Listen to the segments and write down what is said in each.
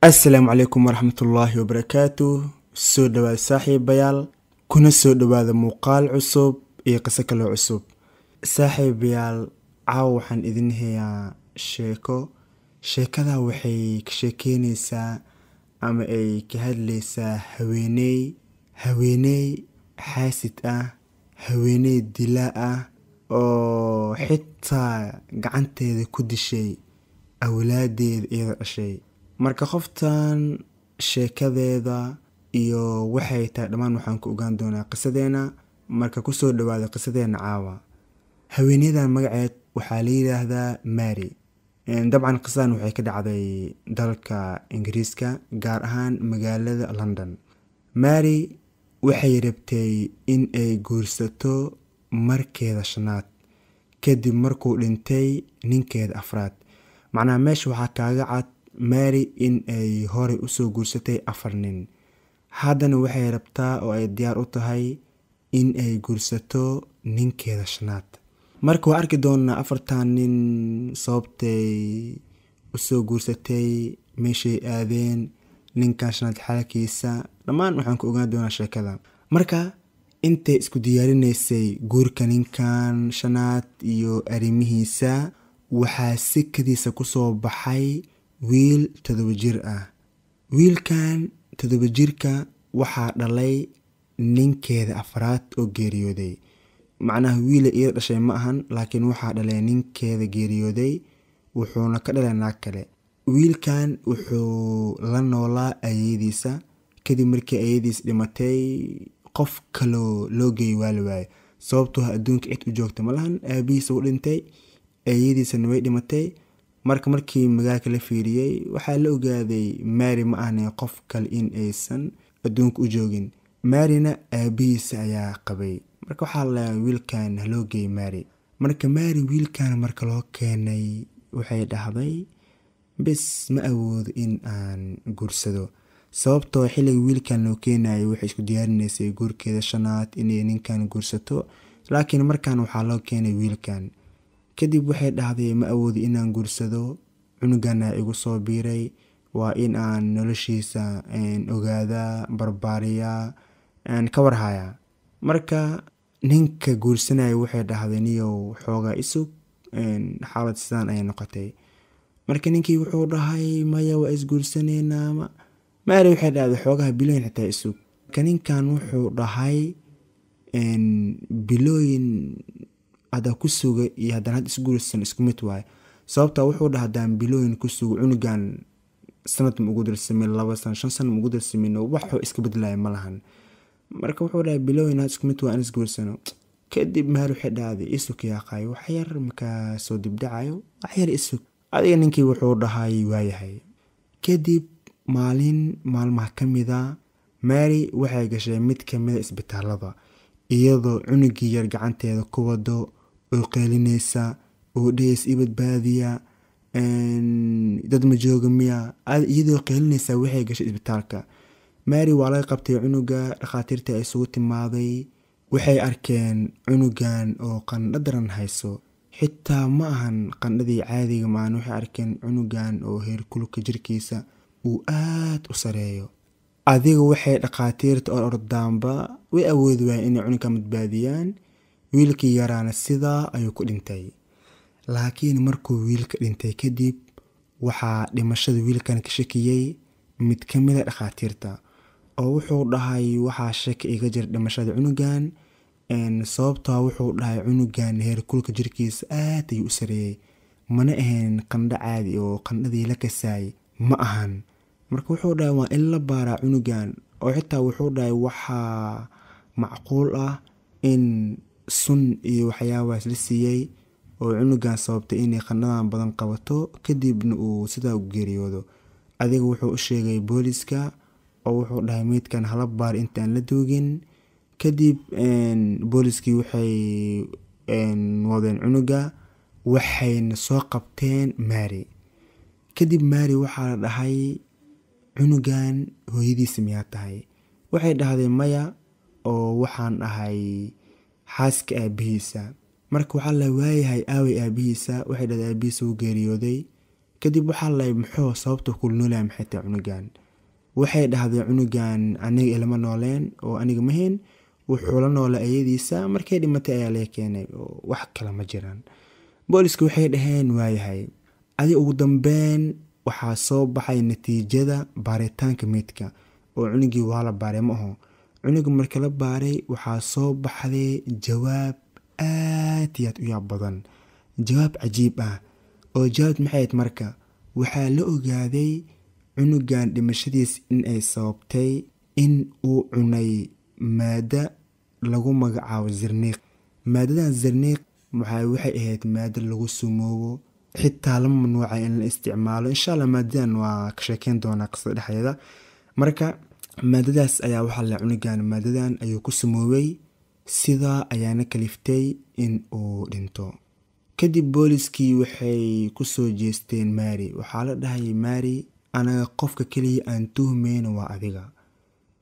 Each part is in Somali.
Assalaamu calaykum waraxmatullaahi wabarakaatu. Soo dhawaada saaxiibayaal, kuna soo dhawaada muuqaal cusub iyo qiso kaloo cusub. Saaxiibayaal, caawa waxaan idin hayaa sheeko. Sheekada waxay ka sheekeyneysaa ama ay ka hadleysaa haweeney xaasid ah, haweeney dilaa ah oo xitaa gacanteeda ku dishay awlaadeeda iyada dhashay. Marka qoftan sheekadeeda iyo waxay tahay dhammaan waxaan ku ogaan doonaa qisadeena. Marka kusoo dhawaada qisadeena caawa. Haweeneydan magaceed waxaa la yiraahdaa Mary. Dabcan qisadan waxay ka dhacday dalka Ingiriiska, gaar ahaan magaalada London. Mary waxay rabtay in ay guursato markeeda shanaad kadib markuu dhintay ninkeeda afraad. Macnaha meesha waxaa kaaga cad Mary in ay horey usoo guursatay 4 nin. Haddana waxay rabtaa oo ay diyaar u tahay in ay guursato ninkeeda shanaad. Marka waa arki doonaa 4 nin sababtay usoo guursatay, meeshay aadeen, ninkan shanaad xaalkiisa, dhammaan waxaan ku ogaan doonaa sheekada. Marka intay isku diyaarinaysay guurka ninkan shanaad iyo arrimihiisa, waxaa sikadiisa kusoo baxay wiil 7 jir ah. Wiilkan 7 jirka waxaa dhalay ninkeeda afraad oo geeriyooday. Macnaha wiil iyada dhashay ma ahan, laakiin waxaa dhalay ninkeeda geeriyooday, wuxuuna ka dhalay naag kale. Wiilkan wuxuu la noolaa ayeeyadiisa. Kadib markii ayeeyadiis dhimatay, qof kaloo loo geeyay waa la waayay. Sababtoo ah adduunka cid u joogta ma lahan. Aabihiis wuu dhintay, ayeeyadiisana way dhimatay. Marka markii magaalka la fiiriyay, waxaa la ogaaday Mary ma ahan qof kale in aysan adduunka u joogin. Maryna aabihiisa ayaa qabay. Marka waxaa la wiilkan loo geeyay Mary. Marka Mary wiilkan marka loo keenay, waxay dhahday bis ma awoodo in aan guursado. Sababtoo xilliga wiilkan loo keenayay waxay isku diyaarinaysay guurkeeda shanaad inay ninkan guursato, laakiin markaan waxaa loo keenay wiilkan. Kadib waxay dhahday ma awoodo inaan guursado, cunugana igu soo biiray, waa in aan noloshiisa ogaadaa, barbaariyaa, aan ka warhayaa. Marka ninka guursanaya waxay dhahday niyow xoogaa isug, xaalad sidaan ayay noqotay. Marka ninkii wuxuu dhahay maya waa isguursaneynaa. Mary waxay dhahday xoogaha bilooyin xitaa isug. Marka ninkan wuxuu dhahay bilooyin hadda ku suga iyo haddaan hadda isguursan isku mid waaye. Sababta wuxuu dhahay haddaan bilooyin ku sugo cunugan sanad ma ugu darsamin, 2 sano, 5 sano ma ugu darsamin, waxuu iska beddelaya ma lahan. Marka wuxuu dhahay bilooyin hadda isku mid waa in isguursano. Kadib Mary waxay dhahday isug yaa qaay, wax yar markaa soo dibdhacayo, wax yar isug. Adiga ninkii wuxuu dhahay waayahay. Kadib maalin maalmaha ka mid ah, Mary waxay gashay mid ka mid ah isbitaalada, iyadoo cunugii yar gacanteeda ku wado oo qeylinaysa oo dhehaysa i badbaadiya, dad ma jooga miya. Iyadoo qeylinaysa waxay gashay isbitaalka. Mary waa laga qabtay cunuga, dhakhaatiirta ay isugu timaaday. Waxay arkeen cunugan oo qandho daran hayso. Xitaa ma ahan qandhadii caadiga ma ahan, waxay arkeen cunugan oo heerkulka jirkiisa uu aad u sareeyo. Adiga waxay dhakhaatiirta oo ordaanba way awoodi waayeen inay cunugan badbaadiyaan. Wiilkii yaraana sidaa ayuu ku dhintay. Laakiin markuu wiilka dhintay kadib, waxaa dhimashada wiilkan ka shakiyay mid ka mid ah dhakhaatiirta, oo wuxuu dhahay waxaa shaki iga jira dhimashada cunugan. Sababtoo wuxuu dhahay cunugan heerkulka jirkiisa aad ayuu u sareeyay, mana ahayn qandho caadi oo qandhadii la kasaayay ma ahan. Marka wuxuu dhahay waa in la baaraa cunugan, oo xitaa wuxuu dhahay waxaa macquul ah in sun iyo waxyaabahaas la siiyay oo cunugan sababtay inay qandhadan badan qabato, kadibna uu sidaa u geeriyoodo. Adiga wuxuu u sheegay booliska oo wuxuu dhahay meydkan hala baar intaan la duugin. Kadib booliskii waxay wadeen cunuga, waxayna soo qabteen Mary. Kadib Mary waxaa la dhahay cunugan hooyadiisa miyaa tahay? Waxay dhahday maya, oo waxaan ahay xaaska aabihiisa. Marka waxaa la waayahay aaway aabihiisa. Waxay dhahday aabihiisa wuu geeriyooday. Kadib waxaa lay muxuu sababta kula noolyahay maxay tahay cunugan? Waxay dhahday cunugan aniga ilama nooleen oo aniga mahayn, wuxuu la noolaa ayadiisa, markay dhimatay ayaa laga keenay oo wax kale ma jiraan. Booliska waxay dhaheen waayahay. Adi ugu dambeyn waxaa soo baxay natiijada baaritaanka meydka oo cunugii waa la baaray ma aho. Cunuga marka la baaray waxaa soo baxday jawaab aad iyo aad u yaab badan, jawaab cajiib ah. Oo jawaab maxay ahayd marka? Waxaa la ogaaday cunugan dhimashadiis in ay sababtay in uu cunay maada lagu magacaabo zirniiq. Maadadan zirniiq waxay ahayd maado lagu sumoobo, xitaa lama mamnuucay in la isticmaalo. Insha Allah maadadan waa ka sheekeyn doonaa qisada dhexdeeda. Marka maadadaas ayaa waxaa la cunugan maadadan ayuu ku sumoobay, sidaa ayaana kaliftay in uu dhinto. Kadib booliskii waxay ku soo jeesteen Mary. Waxaa la dhahay Mary, anaga qofka keliya aan tuhmayno waa adiga.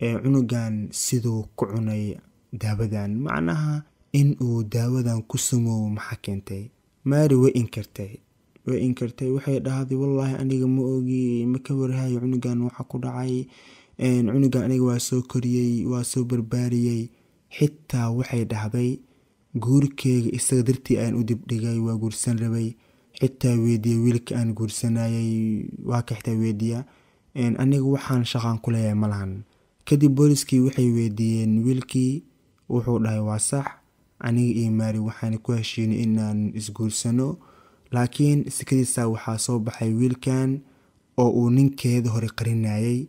Ee cunugan siduu ku cunay daawadan, macnaha in uu daawadan ku sumoobo maxaa keentay? Mary way inkartay, way inkartay. Waxay dhahday wallaahi aniga ma ogi, ma ka warhayo cunugan waxa ku dhacay. Cunugan aniga waa soo koriyey, waa soo barbaariyey. Xitaa waxay dhahday guurkeyga isaga dartii ayaan u dibdhigay, waa guursan rabay. Xitaa weydiiyey wiilka aan guursanayay, waa ka xitaa weydiiya aniga waxaan shaqaan ku leeyahay ma lahan. Kadib booliskii waxay weydiiyeen wiilkii, wuxuu dhahay waa sax, aniga iyo Mary waxaan ku heshiinay inaan isguursano, laakiin sikadiisa waxaa soo baxay wiilkan oo uu ninkeeda hore qarinayay.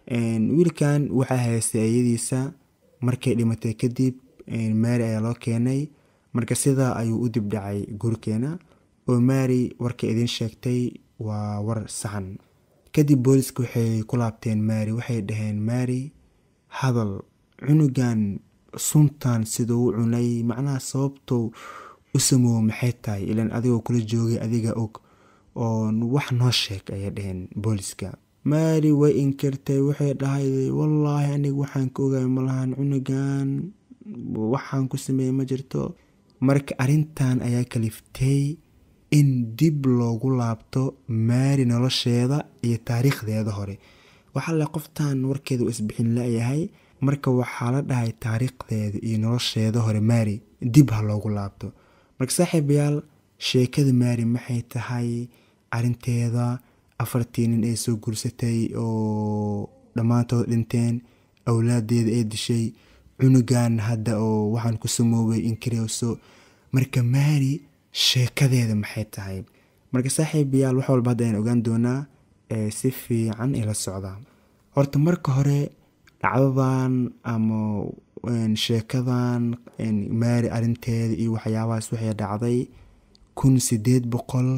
Wiilkan waxaa haystay ayadiisa, markay dhimatay kadib Mary ayaa loo keenay. Marka sidaa ayuu u dibdhacay guurkeena oo Mary warka idin sheegtay waa war saxan. Kadib booliska waxay ku laabteen Mary, waxay dhaheen Mary hadal, cunugan suntan siduu u cunay, macnaha sababtuu u samoobo maxay tahay? Ilaan adigoo kula joogay adiga og, oo wax noo sheeg ayay dhaheen booliska. Mary way inkirtay, waxay dhahay wallaahi aniga waxaan ka ogaay malahan, cunugan waxaan ku sameeyey ma jirto. Marka arrintan ayaa kaliftay in dib loogu laabto Mary nolosheeda iyo taariikhdeeda hore. Waxaa la qoftan warkeeda uu isbixin la'yahay. Marka waxaa la dhahay taariikhdeeda iyo nolosheeda hore Mary dib ha loogu laabto. Marka saaxiibayaal, sheekada Mary maxay tahay? Arrinteeda afartii nin ay soo guursatay oo dhammaantood dhinteen, awlaadeeda ay dishay, cunugan hadda oo waxaan ku samoobay inkareyso. Marka Mary sheekadeeda maxay tahay? Marka saaxiibayaal, wax walba hadda ayaan ogaan doonaa, ee si fiican ila socda. Horta marka hore dhacdadan ama sheekadan Mary arrinteeda iyo waxyaabahaas waxay dhacday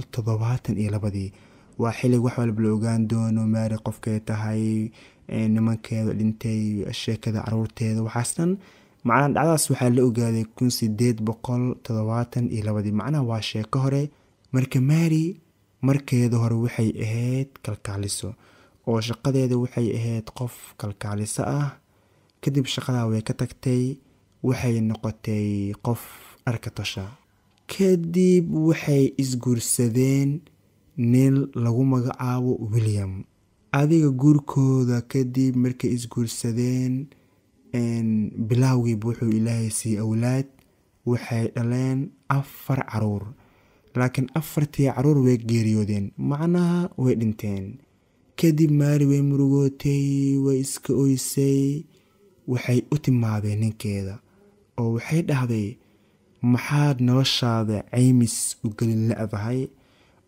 1872. Waa xilli wax walba la ogaan doono Mary qofkay tahay, nimankeeda dhintay, sheekada caruurteeda, waxaas dhan. Macnaha dhacdadaas waxaa la ogaaday 1872, macnaha waa sheeko hore. Marka Mary markeeda hore waxay ahayd kalkaaliso, oo shaqadeeda waxay ahayd qof kalkaaliso ah. Kadib shaqadaa way ka tagtay, waxay noqotay qof dharka tosha. Kadib waxay isguursadeen nin lagu magacaabo William. Adiga guurkooda kadib markay isguursadeen, bilaawgiiba wuxuu Ilaahay siiyey awlaad. Waxay dhaleen 4 caruur, laakiin 4tii caruur way geeriyoodeen, macnaha way dhinteen. Kadib Mary way murugootay, way iska oysay. Waxay u timaadeen ninkeeda oo waxay dhahday maxaad noloshaada caymis u gelin la'dahay?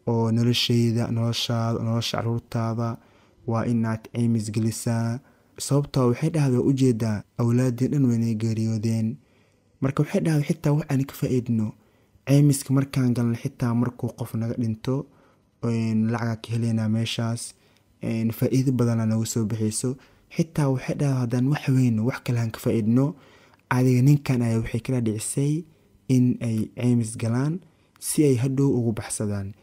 Oo noloshayda, noloshaada, nolosha caruurtaada waa inaad caymis gelisaa. Sababtoo waxay dhahday waa ujeedaa awlaadii dhan waynay geeriyoodeen. Marka waxay dhahday xitaa wax aan ka faa'iidno caymiska markaan galno, xitaa markuu qof naga dhinto lacaga ka heleynaa meeshaas, faa'iido badanaa nagu soo baxayso. Xitaa waxay dhahday haddaan wax weyno wax kale aan ka faa'iidno. Adiga ninkan ayaa waxay kala dhicisay in ay caymis galaan si ay hadhow ugu baxsadaan.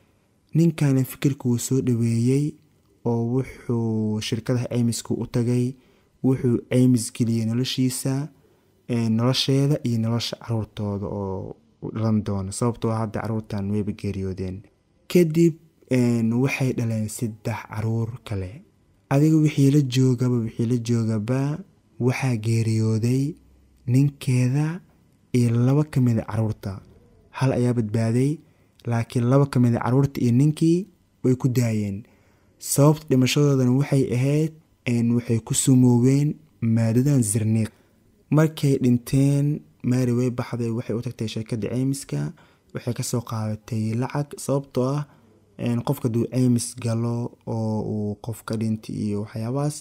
Ninkana fikirku wuu soo dhaweeyey oo wuxuu shirkadaha caymisku u tagay, wuxuu caymis geliyey noloshiisa, nolosheeda iyo nolosha caruurtooda oo dhalan doona, sababtoo hadda caruurtan wayba geeriyoodeen. Kadib Waxay dhaleen 3 caruur kale. Adiga wixii la joogaba waxaa geeriyooday ninkeeda iyo 2 ka mid ah caruurta. Hal ayaa badbaaday, laakiin 2 ka mid ah caruurta iyo ninkii way ku daayeen. Sababta dhimashadoodana waxay ahayd waxay ku sumoobeen maadadan zirniiq. Markay dhinteen Mary way baxday, waxay u tagtay shirkadda caymiska, waxay ka soo qaadatay lacag, sababtoo ah qofka hadduu caymis galo oo uu qof ka dhintay iyo waxyaabahaas,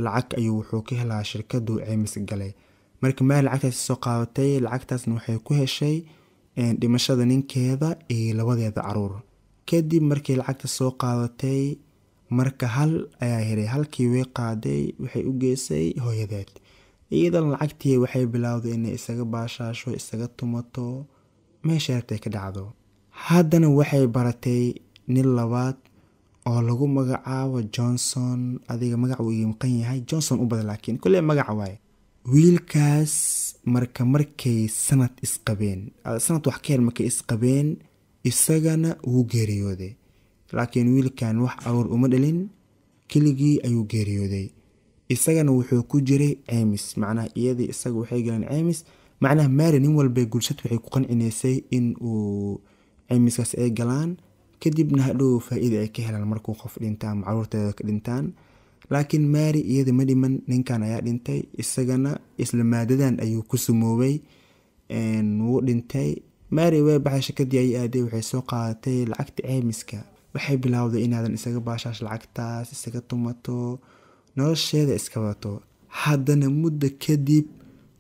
lacag ayuu wuxuu ka helaa shirkaddu caymiska galay. Marka Mary lacagtaas soo qaadatay, lacagtaasna waxay ku heshay dhimashada ninkeeda iyo labadeeda caruur. Kadib markii lacagta soo qaadatay, marka hal ayaa helay, halkii way qaaday, waxay u geysay hooyadeed. Iyadan lacagtii waxay bilowday inay isaga baashaasho, isaga tumato, meesha rabtay ka dhacdo. Haddana waxay baratay nin labaad oo lagu magacaabo Johnson. Adiga magac uu ii maqan yahay, Johnson u badan, laakiin kulley magac waaye. Wiilkaas marka markay sanad isqabeen, sanad wax ka yar markay isqabeen, isagana wuu geeriyooday. Laakiin wiilkan wax caruur uma dhalin, keligii ayuu geeriyooday. Isagana wuxuu ku jiray caymis, macnaha iyadii isaga waxay galeen caymis. Macnaha Mary nin walba guursad waxay ku qancinaysay in uu caymiskaas ay galaan, kadibna hadhow faa'iido ay ka helaan markuu qof dhinta ama caruurteeda ka dhintaan. Laakiin Mary iyada ma dhiman, ninkan ayaa dhintay, isagana isla maadadan ayuu ku sumoobay, wuu dhintay. Mary way baxay, shirkaddii ay aaday, waxay soo qaadatay lacagta caymiska. Waxay bilowday inaadan isaga baashaash lacagtaas, isaga tumato, nolosheeda iska wadato. Haddana muddo kadib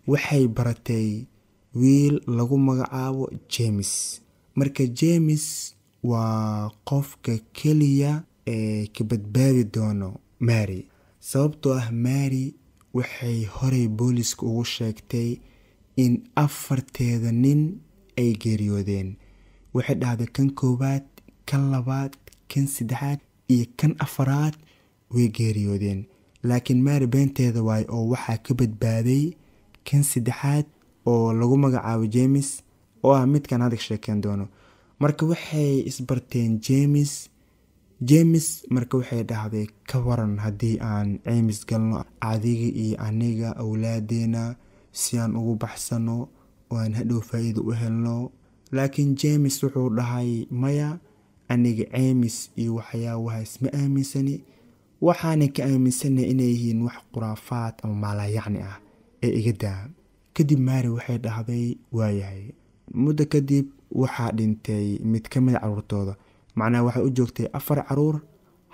waxay baratay wiil lagu magacaabo James. Marka James waa qofka keliya ee ka badbaadi doono Mary, sababtoo ah Mary waxay horey booliska ugu sheegtay in 4teeda nin ay geeriyoodeen. Waxay dhahday kan koowaad, kan labaad, kan saddexaad iyo kan afaraad way geeriyoodeen. Laakiin Mary beenteeda waay, oo waxaa ka badbaaday kan saddexaad oo lagu magacaabo James, oo ah midkan hadda sheekeyn doono. Marka waxay isbarteen James. James marka waxay dhahday ka waran haddii aan caymis galno adiga iyo aniga awlaadeena si aan ugu baxsano oo aan hadhow faa'iido u helno. Laakiin James wuxuu dhahay maya, aniga caymis iyo waxyaabahaas ma aaminsani, waxaana ka aaminsanahay inay yihiin wax khuraafaad ama maalayacni ah ee iga daa. Kadib Mary waxay dhahday waayahay. Muddo kadib waxaa dhintay mid ka mid ah caruurtooda, macnaha waxay u joogtay 4 caruur,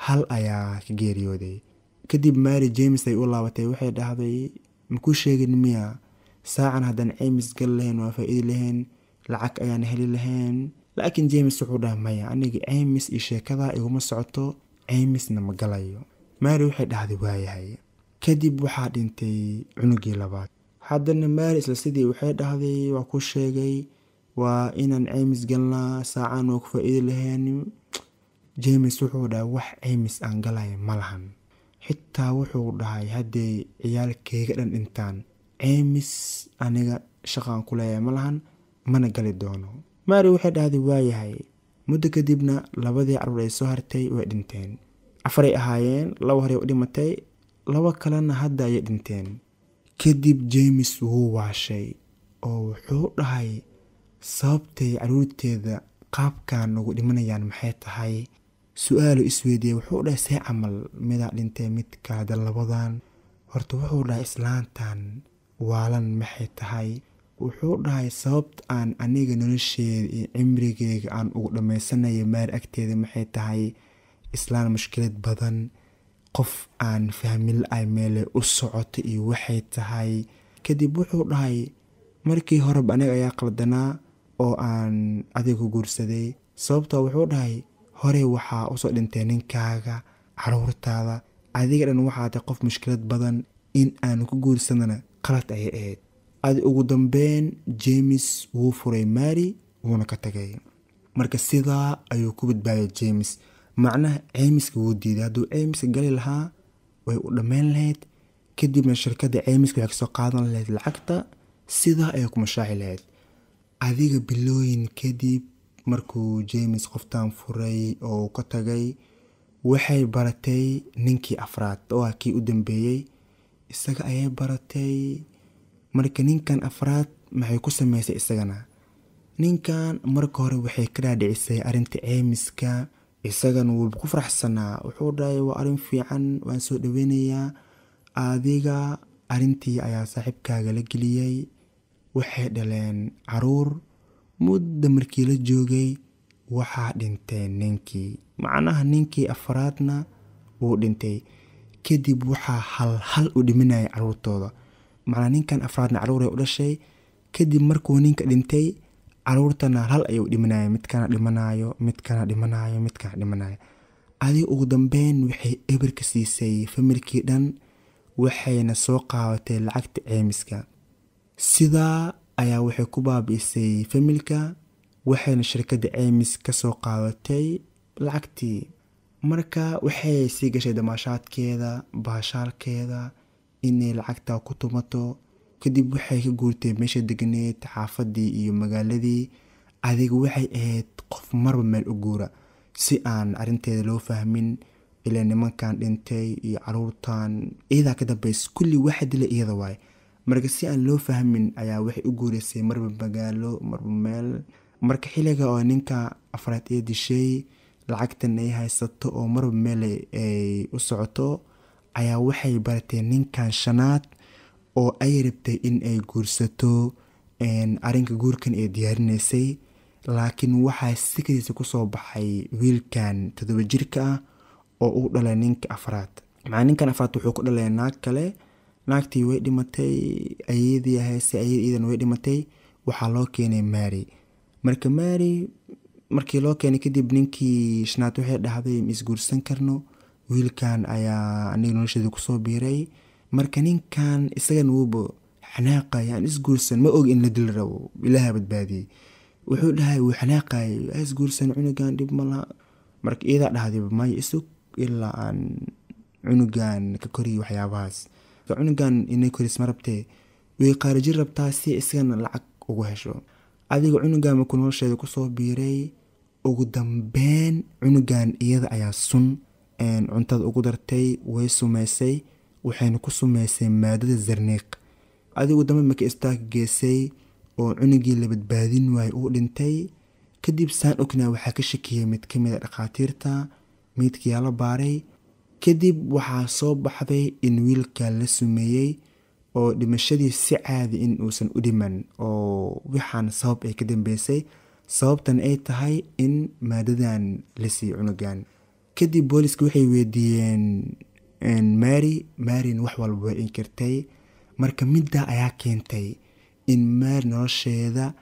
hal ayaa ka geeriyooday. Kadib Mary James ay u laabatay, waxay dhahday makuu sheegin miya, saacan haddaan caymis gal lahayn waa faa'iidi lahayn, lacag ayaan heli lahayn. Laakiin James wuxuu dhahay maya, aniga caymis iyo sheekada iguma socoto, caymisna ma galayo. Mary waxay dhahday waayahay. Kadib waxaa dhintay cunugii labaad. Haddana Mary isla sidii waxay dhahday waa ku sheegay, waa inaan caymis galnaa, saacan waa ku faa'iidi lahayn. James wuxuu dhahay wax caymis aan galaya ma lahan. Xitaa wuxuu dhahay hadday ciyaalkayga dhan dhintaan, caymis aniga shaqaan ku leeyahay ma lahan, mana gali doono. Mary waxay dhahday waayahay. Muddo kadibna labadii caruur ay soo hartay way dhinteen. 4 ay ahaayeen, 2 hore u dhimatay, 2 kalena hadda ayay dhinteen. Kadib James wuu waashay oo wuxuu dhahay sababtay caruurteeda qaabkan ugu dhimanayaan maxay tahay. Su'aalu isweydiiyey, wuxuu dhahay see camal midaa dhintay mid kaada labadan. Horta wuxuu dhahay islaantan waalan maxay tahay. Wuxuu dhahay sababt aan aniga nolosheeda iyo cimrigeyga aan ugu dhammaysanaya Mary agteeda maxay tahay. Islaan mushkilad badan, qof aan fahmin la'ay meelay u socoto iyo waxay tahay. Kadib wuxuu dhahay markii horeba aniga ayaa qaldanaa oo aan adiga guursaday, sababtoo wuxuu dhahay horey waxaa usoo dhintay ninkaaga, caruurtaada, adiga dhan waxaa tahay qof mushkilad badan, in aan ku guursanana qalad ayay ahayd. Adi ugu dambeyn James wuu furay Mary, wuuna ka tagay. Marka sidaa ayuu ku badbaaday James. Macnaha caymiska wuu diiday. Hadduu caymiska gali lahaa way u dhammayn lahayd, kadibna shirkadda caymiska waxay kasoo qaadan lahayd lacagta, sidaa ayay ku mashaaci lahayd. Adiga bilooyin kadib markuu James qoftan furay oo ka tagay, waxay baratay ninkii afraad oo ah kii u dambeeyey, isaga ayay baratay. Marka ninkan afraad maxay ku sameysay isagana? Ninkan marka hore waxay ka dhaadhicisay arrinta ceymiska, isagana wuu ku faraxsanaa, wuxuu dhahay waa arrin fiican, waan soo dhaweynayaa. Adiga arrintii ayaa saaxiibkaaga la geliyey, waxay dhaleen caruur. Muddo markii la joogay waxaa dhintay ninkii, macnaha ninkii afraadna wuu dhintay. Kadib waxaa hal hal u dhimanayay caruurtooda, macnaha ninkan afraadna caruur ay u dhashay. Kadib markuu ninka dhintay, caruurtana hal ayuu dhimanaya, midkana dhimanayo, midkana dhimanayo, midkana dhimanayo. Adiga ugu dambeyn waxay eberka siisay familkii dhan, waxayna soo qaadatay lacagta ceymiska. Sidaa ayaa waxay ku baabi'isay familka, waxayna shirkadda ceymis ka soo qaadatay lacagtii. Marka waxay sii gashay damaashaadkeeda, baashaalkeeda, inay lacagta ku tumato. Kadib waxay ka guurtay meesha deganeed, xaafaddii iyo magaaladii. Adiga waxay ahayd qof marba meel u guura si aan arrinteeda loo fahmin, ilaa nimankan dhintay iyo caruurtan iyadaa ka dambaysa, kulli waxa dilay iyada waaye. Marka si aan loo fahmin ayaa waxay u guureysay marba magaalo, marba meel. Marka xilliga oo ninka afraad ee dishay, lacagtan ay haysato oo marba meel ay u socoto, ayaa waxay baratay ninkan shanaad oo ay rabtay in ay guursato. Arrinka guurkan ay diyaarinaysay, laakiin waxaa sikadiisa kusoo baxay wiilkan 7 jirka ah oo uu dhalay ninka afraad. Macnaa ninkan afraad wuxuu ku dhalay naag kale, naagtii way dhimatay, ayadii haysay, ayadii iidan way dhimatay. Waxaa loo keenay Mary. Marka Mary markii loo keenay kadib, ninkii shanaad waxay dhahday ma isguursan karno, wiilkan ayaa aniga nolosheeda kusoo biiray. Marka ninkan isagana wuuba xanaaqay, aan isguursan, ma og in la dili rabo, Ilaaha badbaadiyey. Wuxuu dhahay wuu xanaaqay, isguursan cunugan dhib ma laha. Marka iyadaa dhahday maya, isug ilaa aan cunugan ka koriyo waxyaabahaas. Cunugan inay koris ma rabtee, way qaarijin rabtaa si isagana lacag ugu hesho. Adiga cunugan markuu nolosheeda kusoo biiray, ugu dambeyn cunugan iyada ayaa sun cuntada ugu dartay, way sumeysay, waxayna ku sumeysay maadada zarniiq. Adiga ugu dambeyn markii isbitaalka geysay oo cunugii la badbaadin waayey uu dhintay. Kadib saan ognaa waxaa ka shakiyey mid ka mid a dhakhaatiirta, meydkiyaa la baaray. Kadib waxaa soo baxday in wiilka la sumeeyey oo dhimashadii si caadi in uusan u dhiman, oo waxaan sabab ay ka dambeysay, sababtan ay tahay in maadadan la siiyey cunugan. Kadib booliska waxay weydiiyeen Mary, Maryna wax walba way inkirtay. Marka middaa ayaa keentay in Mary nolosheeda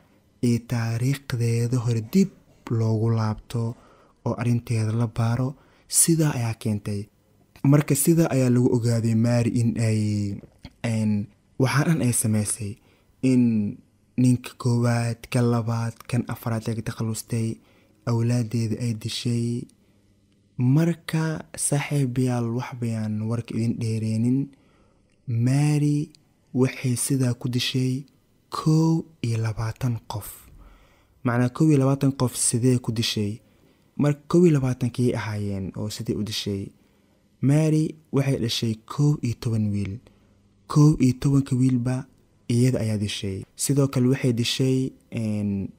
iyo taariikhdeeda hore dib loogu laabto oo arrinteeda la baaro. Sidaa ayaa keentay. Marka sidaa ayaa lagu ogaaday Mary in ay waxaan dhan ay sameysay, in ninka koowaad, kan labaad, kan afraad ay ka takhalustay, awlaadeeda ay dishay. Marka saaxiibayaal, wax bayaan warka idin dheereenin, Mary waxay sidaa ku dishay 21 qof. Macnaa 21 qof sidee ku dishay? Marka 21kii ahaayeen oo sidee u dishay? Mary waxay dhashay 11 wiil, 11ka wiilba iyada ayaa dishay. Sidoo kale waxay dishay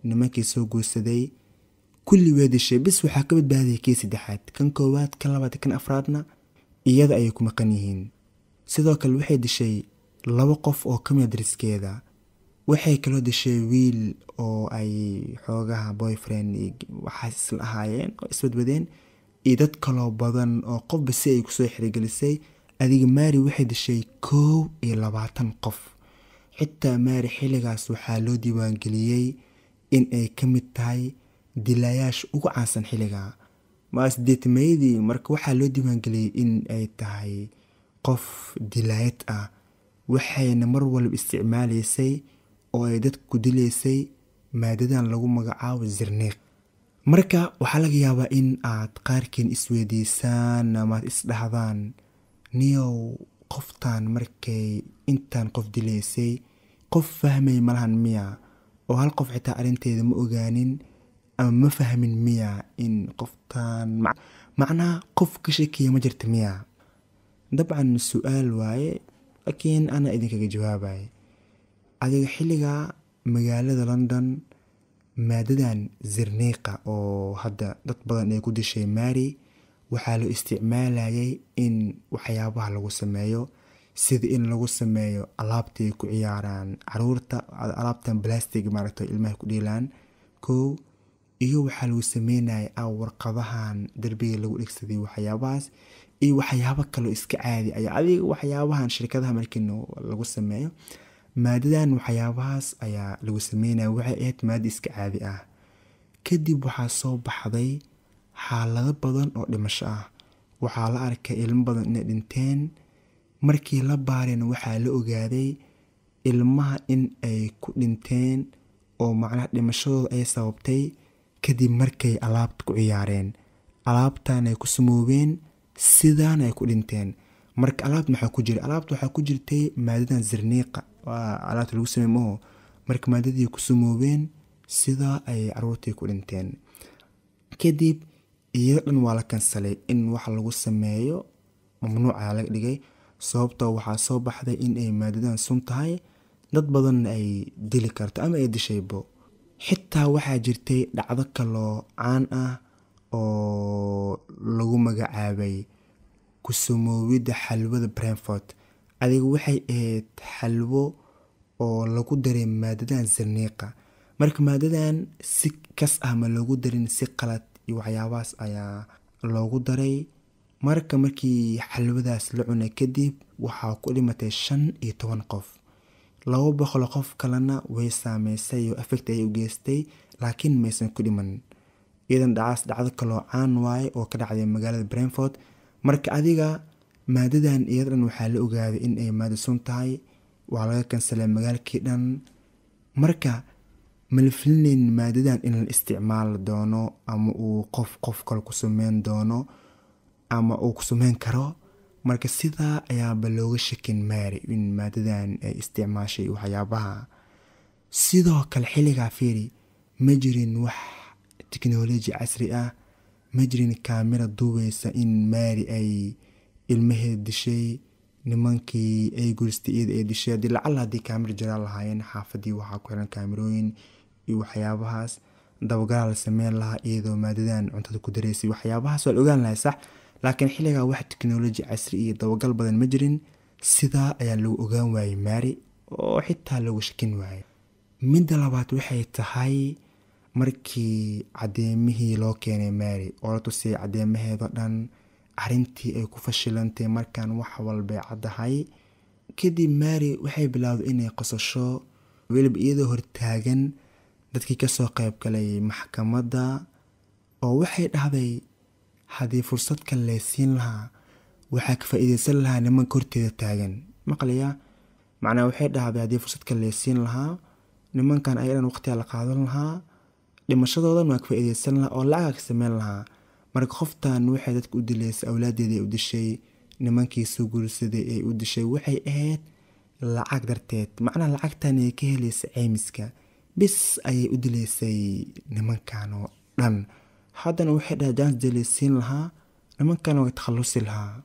nimankii soo guursaday, kulli way dishay, bis waxaa ka badbaadiyay kii saddexaad. Kan koowaad, kan labaad, kan afraadna iyada ayay ku maqan yihiin. Sidoo kale waxay dishay 2 qof oo ka mid dariskeeda. Waxay kaloo dishay wiil oo ay xoogaha boyfriend iyo waxaas isla ahaayeen oo isbadbadeen, iyo dad kaloo badan oo qofba si ay kusoo xirigelisay. Adiga Mary waxay dishay 21 qof. Xitaa Mary xilligaas waxaa loo diiwaangeliyey in ay ka mid tahay dilayaasha ugu caansan xilliga ma 8meeyadii. Marka waxaa loo diiwaangeliyey in ay tahay qof dilaayad ah, waxayna mar walba isticmaalaysay oo ay dadku ku dilaysay maadadan lagu magacaabo zirniiq. Marka waxaa laga yaabaa in aad qaarkiin isweydiisaan ama aad isdhahdaan, niyow qoftan markay intaan qof dilaysay qof fahmay malahan miya, oo hal qof xitaa arrinteeda ma ogaanin, Ama ma fahmin miya in qoftan macnaha qof ka shakiya ma jirta miya? Dabcan su-aal waaye, laakiin ana idinkaga jawaabay. Adiga xilliga magaalada London maadadan zirniiqa oo hadda dad badan ay ku dishay Mary waxaa loo isticmaalayay in waxyaabaha lagu sameeyo, sida in lagu sameeyo alaabta ay ku ciyaaraan caruurta, alaabtan plastic maaragtay ilmaha ku dheelaan kow, iyo waxaa lagu sameynaya warqadahan darbiga lagu dhegsaday, waxyaabahaas iyo waxyaabo kaloo iska caadi ayaa adiga waxyaabahan shirkadaha markii lagu sameeyo maadadan waxyaabahaas ayaa lagu sameynaya. Waxay ahayd maada iska caadi ah. Kadib waxaa soo baxday xaalado badan oo dhimasho ah. Waxaa la arkay ilmo badan inay dhinteen. Markii la baareen waxaa la ogaaday ilmaha in ay ku dhinteen oo macnaha dhimashadooda ay sababtay kadib markay alaabta ku ciyaareen, alaabtan ay ku sumoobeen, sidaan ay ku dhinteen. Marka alaabta maxaa ku jira? Alaabta waxaa ku jirtay maadadan zirniiqa, waa alaabta lagu sameey maho. Marka maadadii ku sumoobeen, sidaa ay caruurtii ku dhinteen. Kadib iyada dhan waa la kansalay in wax lagu sameeyo, mamnuuc ayaa laga dhigay, sababtoo waxaa soo baxday in ay maadadan sun tahay, dad badanna ay dili karto ama ay dishaybo. Xitaa waxaa jirtay dhacdo kaloo caan ah oo lagu magacaabay kusumoowidda xalwada Brentford. Adiga waxay ahayd xalwo oo lagu daray maadadan zirniiqa. Marka maadadan si kas ah ma loogu darin, si qalad iyo waxyaabahaas ayaa loogu daray. Marka markii xalwadaas la cunay kadib waxaa ku dhimatay 15 qof, 200 qof kalena way saameysay oo effect ay u geystay, laakiin maysan ku dhiman. Iyadan dhacaas dhacdo kaloo caan waaye oo ka dhacday magaalada Brentford. Marka adiga maadadan iyada dhan waxaa la ogaaday in ay maada sun tahay, waa laga kansalay magaalkii dhan. Marka ma la filinayn maadadan in la isticmaali doono ama uu qof qof kale ku sameyn doono ama uu ku sameyn karo. Marka sidaa ayaaba looga shakin Mary in maadadan ay isticmaashay waxyaabaha. Sidoo kale xilligaa fiiri, ma jirin wax tiknoloji casri ah, ma jirin kaamira duubeysa in Mary ay ilmaheeda dishay, nimankii ay guuristay iyada ay dishay. Haddii lacala haddii kaamira jiraan lahaayeen, xaafadii waxaa ku xiran kaamirooyin iyo waxyaabahaas, dabagalaal la sameyn lahaa iyadoo maadadan cuntada ku dareysay, waxyaabahaas waa la ogaan lahay sax. Laakiin xilligaa wax tiknoloji casri iyo dabagal badan ma jirin, sidaa ayaa lagu ogaan waayey Mary oo xitaa lagu shakin waayey. Midda labaad waxay tahay markii caddeemihii loo keenay Mary oo la tusiyay caddeemaheeda dhan, arrintii ay ku fashilantay markaan wax walbay caddahay. Kadib Mary waxay bilowday inay qosasho, weliba iyadoo hortaagan dadkii kasoo qayb galay maxkamadda, oo waxay dhahday haddii fursad kale laysiin lahaa waxaa ka faa'iideysan lahaa nimanka horteeda taagan. Maqlaya macnaa waxay dhahday haddii fursad kale laysiin lahaa nimankan ayadan waqtigaa la qaadan lahaa, dhimashadoodan waa ka faa'iideysan lahaa oo lacag ka sameyn lahaa. Marka qoftan waxay dadka u dilaysay, awlaadeeda ay u dishay, nimankii soo guursaday ay u dishay, waxay ahayd lacag darteed. Macnaha lacagtan ay ka helaysay caymiska bis ayay u dilaysay nimankan oo dhan. Haddana waxay dhahay jans dilaysiin lahaa nimankan way takhallusi lahaa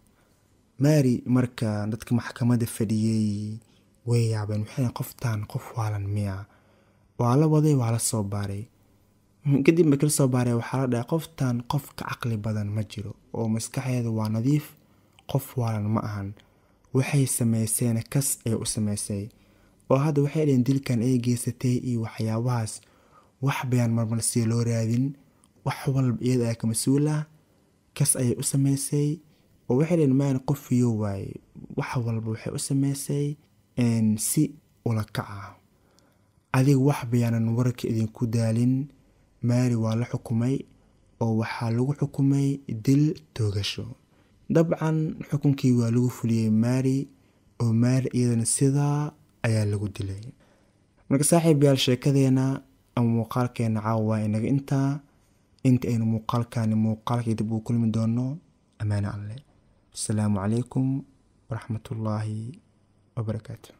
Mary. Marka dadka maxkamadda fadhiyey way yaabeen, waxay qoftan qof waalan miya? Waa la waday, waa la soo baaray. Kadib markii la soo baaray waxaa la dhahay qoftan qof ka caqli badan ma jiro oo maskaxeeda waa nadiif, qof waalan ma ahan. Waxay sameysayna kas ay u sameysay, oo hadda waxay dhaheen dilkan ay geysatay iyo waxyaabahaas wax bayaan marmarsiyo loo raadin, wax walba iyada ayaa ka mas-uul ah, kas ayay u sameysay. Oo waxay dhaheen maan qof iyo waaye, wax walba waxay u sameysay si ula kac ah. Adiga wax bayaanan wararka idinku daalin, Mary waa la xukumay oo waxaa lagu xukumay dil toogasho. Dabcan xukunkii waa lagu fuliyey Mary, oo Mary iyadana sidaa ayaa lagu dilay. Marka saaxiib yaal, sheekadeena ama muuqaalkeena caawa waa inaga intaa. Inta aynu muuqaalkani muuqaalkii dib uu kulmi doono, ammaano alle. Asalaamu calaykum waraxmatullaahi wabarakaatu.